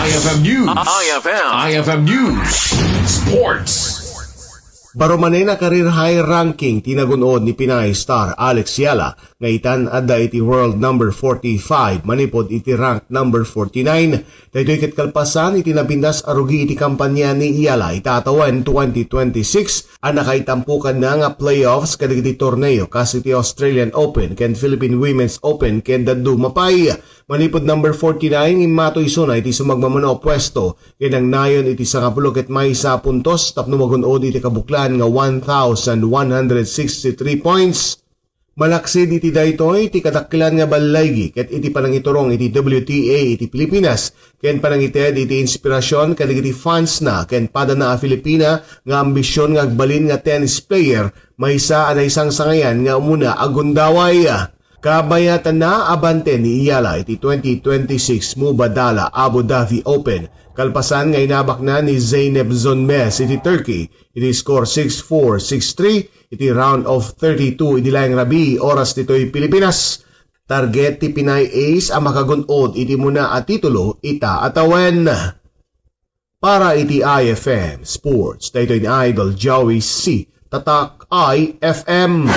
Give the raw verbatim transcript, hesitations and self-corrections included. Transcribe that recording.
I F M News. I F M. I F M News. Sports. Baro manen a career high ranking ti nagun-od ni Pinay star Alex Eala nga itan adda iti world number forty-five manipud iti rank number forty-nine. Daytoy ket kalpasan iti napintas a rugi iti kampanya ni Eala ita a tawen twenty twenty-six a nakaitampokanna nga playoffs kadagiti torneo kas iti Australian Open ken Philippine Women's Open ken dadduma pay. Manipud number forty-nine, immato isuna iti sumagmamano a puesto ken nangnayon iti sangapulo ket maysa a puntos tapno magun-od iti kabuklan nga one thousand one hundred sixty-three points. Malaksid iti daytoy ti kadakkelan nga ballaygi ket iti panangiturong iti W T A iti Pilipinas ken panangited iti inspirasyon kadagiti fans na ken padana a Filipina nga ambisyon nga agbalin nga tennis player maysa a naisangsangayan nga umuna a gundaway. Kabayatanna a bante ni Eala iti twenty twenty-six Mubadala Abu Dhabi Open kalpasan nga inabakna ni Zeynep Zonmez iti Turkey iti score six four, six three iti round of thirty-two idi laeng rabii oras ditoy Pilipinas. Target ti Pinay Ace a makagun-od iti umuna a titulo ita a tawen. Para iti I F M Sports, daytoy ni Idol Joey C. Tatak I F M.